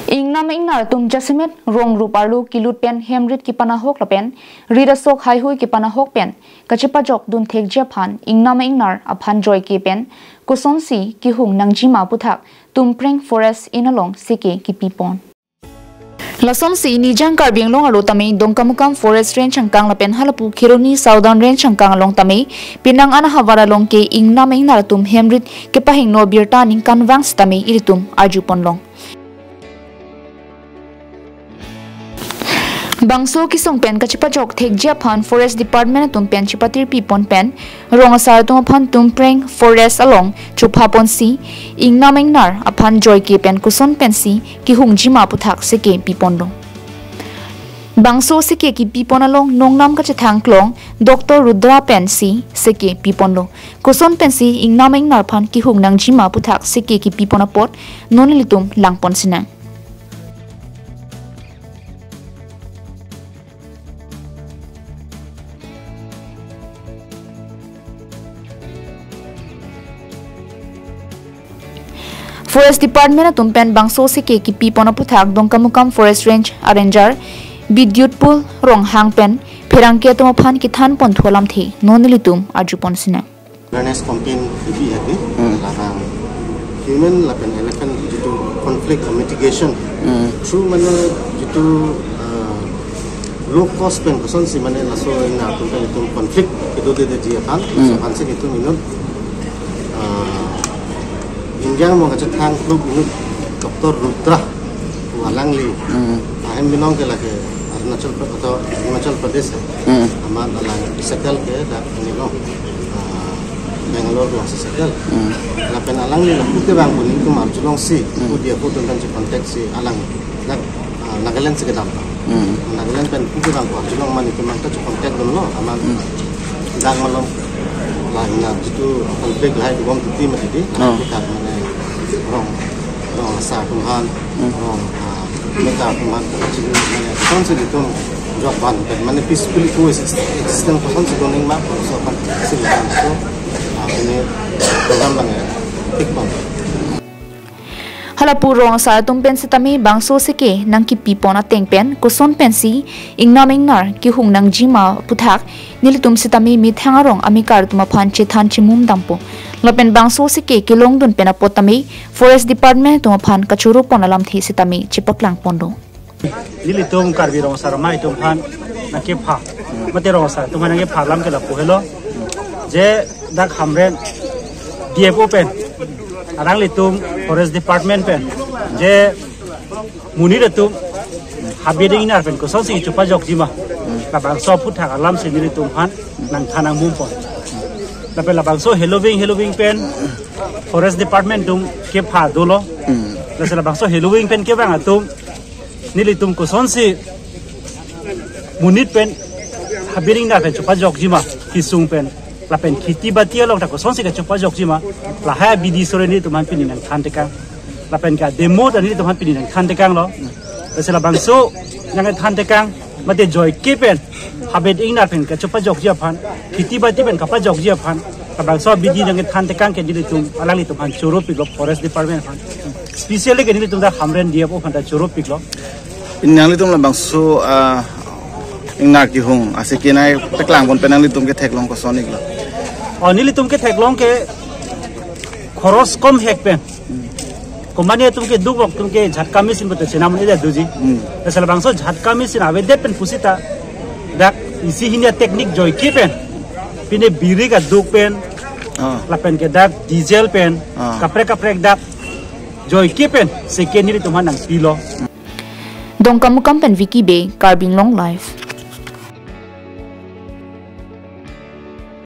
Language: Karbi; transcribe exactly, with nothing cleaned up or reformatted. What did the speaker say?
Ingnam ingnar atum jasemet rong rup arlo kilut pen hemrit kepanahok lapen rit asok haihui kepanahok pen kachepajok dun thekji aphan ingnam ingnar aphan joike pen kosonsi kehung nangjima aputhak Tumpreng Forest Inn along seke kepipon. Lasonsi Nijang Karbi Anglong arlo tame Dongkamukam Forest Range angkang lapen halapu Kheroni Southern Range angkang along tame penang an ahavar along ke ingnam ingnar atum hemrit kepahingno birta ningkan vang sitame ilitum arjupon long. Bangso kesung pen kachepajok thekji aphan Forest Department atum pen chepatirpipon pen rong asar atum aphan Tumpreng Forest along chophaponsi ingnam ingnar aphan joike pen koson pensi kehungjima aputhak seke pipon long. Bangso seke kepipon along nongnam kachethang klong Doctor Rudra pensi seke pipon long. Koson pensi ingnam ingnar aphan kehung nangjima aputhak seke kepipon apot non ilitum langpon sinang. Forest Department atum pen bangso seke kepipon aputhak Dongkamukam Forest Range a-ranger Bidyutpul Ronghang pen pherangke atum aphan kethanpon thu alamthe non ilitum arjupon sinang. Awareness campaign ibi hadi Hmm. Larang human lapen elephant jitu conflict mitigation Hmm. through mane jitu uh, low cost pen kosonsi mane laso ingnar atum pen itum conflict kedodedetji aphan Hmm. so aphansi itum inut uh, India mong kachethang klub inut Doctor Rudra alangli Hmm. ahem binong ke lake Arunachal Pra- atau Himachal Pradesh Hmm. amat alang settle ke dak ini long ah, Bangalore long settle Hmm. lapen alangli lapu kevang pu nelitum arjulongsi Hmm. pu dia pu tuntan si contact si alang dak ah, Nagaland si kedam Hmm. Nagaland pen pu kevang pu arjulong amat nelitum angka si contact dunlo amat Hmm. dak malom la ingnar jitu conflict lahai dubom tuti matiti Oh. Kita mane rong rong asar atum aphan Hmm. rong ah, meta atum aphan kachiri mane kosonsi itum jok ban pen mane peacefully coexist existence kosonsi doning ma so aphan sili ban so ah, ini program bang ya tik bang. Halapu rong asar atum pen sitame bangso seke nangkepipon ateng pen koson pensi ingnam ingnar kehung nangjima aputhak nelitum sitame methang arong amekar atum aphan chethan chimum dampo. Lapen bangso seke kelongdun pen apot tame Forest Department atum aphan kachoropon alamthe sitame chepaklangpon do. Nelitum Karbi rong asar amei atum aphan nangkepha mate rong asar atum aphan nangkepha alam ke lapu helo je dak Hamren D F O pen alanglitum Forest Department pen je monit atum habit ingnar pen kosonsi chepajokjima labangso aputhak alamsi nelitum aphan nangthan nangmumpon. Lapen labangso heloving heloving pen Forest Department atum kepha dolo. Lasi labangso heloving pen kevang atum nelitum kosonsi monit pen habit ingnar pen chepajokjima kesung pen lapen kheti bati along ta kosonsi kachepajokjima lahai abidi sore nelitum aphan pini nangthantekang. Lapen ke demo ta nelitum aphan pini nangthantekanglo. Lasi labangso nangthantekang mate joike pen habit ingnar pen kachepajokji aphan kheti bati pen kapajokji aphan labangso abidi nangthantekang ke nelitum alanglitum aphan choropiklo Forest Department aphan. Specially ke nelitum dak Hamren D F O aphan ta choropiklo. Nanglitum labangso ah, ingnar kehung aseke nangpaklangpon pen nanglitum ketheklong koson iklo? Oh, nelitum ketheklong ke khoros kom hek pen. Komatne atum ke duk bok atum ke jhatka machine puta chenam ni da doji. Hmm. Lasi labangso jhatka machine avedet pen pusita dak isi hini a-technique joike pen pine biri kaduk pen Ah. lapen ke dak diesel pen Ah. kaprek kaprek dak joike pen seke nelitum aphan nangpilo. Dongkamukam pen Vicky Bey, Karbi Anglong Live.